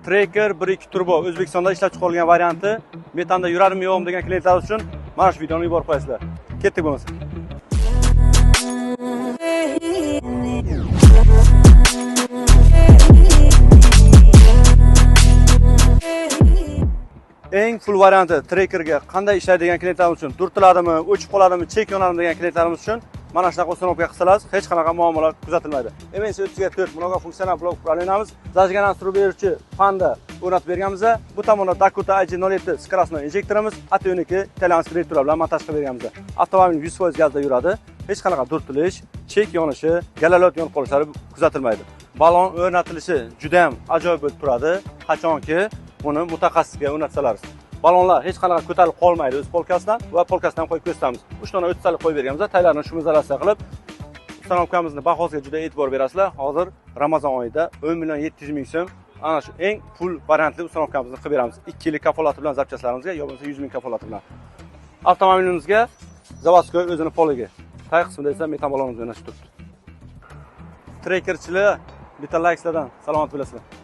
Tracker 1.2 turbo O'zbekistonda ishlab chiqarilgan varianti metanda yuradimi yo'qmi degan klientlar uchun mana shu videoni yuborib qo'yasizlar. Ketdik bo'lmasa. Eng full varianti Trackerga qanday ishlaydi degan klientlarimiz uchun, durtiladimi, o'chib qoladimi, chek yonadimi degan klientlarimiz uchun mana shunaqa установка qilsangiz, hech qanaqa muammolar kuzatilmaydi. MNC 34 много funksional blok управления miz, зажигание turib beruvchi Panda o'rnatib berganmiz. Bu tomonda Dakota IG07 скоростной injektorimiz, AT12 итальянский reduktorlar bilan montaj qilib berganmiz. Avtomobil 100% gazda yuradi. Hech qanaqa durtilish, chek yonishi, гололёд yonib qolishlari kuzatilmaydi. Balon o'rnatilishi juda ham ajoyib bo'lib turadi. Qachonki buni mutaxassisga o'rnatsalar. Balonlar hech qanaqa ko'tarilib qolmaydi o'z polkasidan va polkasidan ham qo'yib ko'rsatamiz. 3 dona 30 talik qo'yib berganmiz, taylarini shumizalatsiya qilib, установка mizni bahosiga juda e'tibor berasizlar. Hozir Ramazon oyida 10 million 700 ming so'm ana shu eng full variantli установка mizni qilib beramiz. 2 yillik kafolati bilan запчасть larimizga yo bo'lmasa 100 ming kafolati bilan. Avtomobilimizga заводской o'zini poligi. Tay qismida esa metan balonimiz o'rnatib turibdi. Trackerchilar bitta like sizlardan, salomat bo'lasizlar.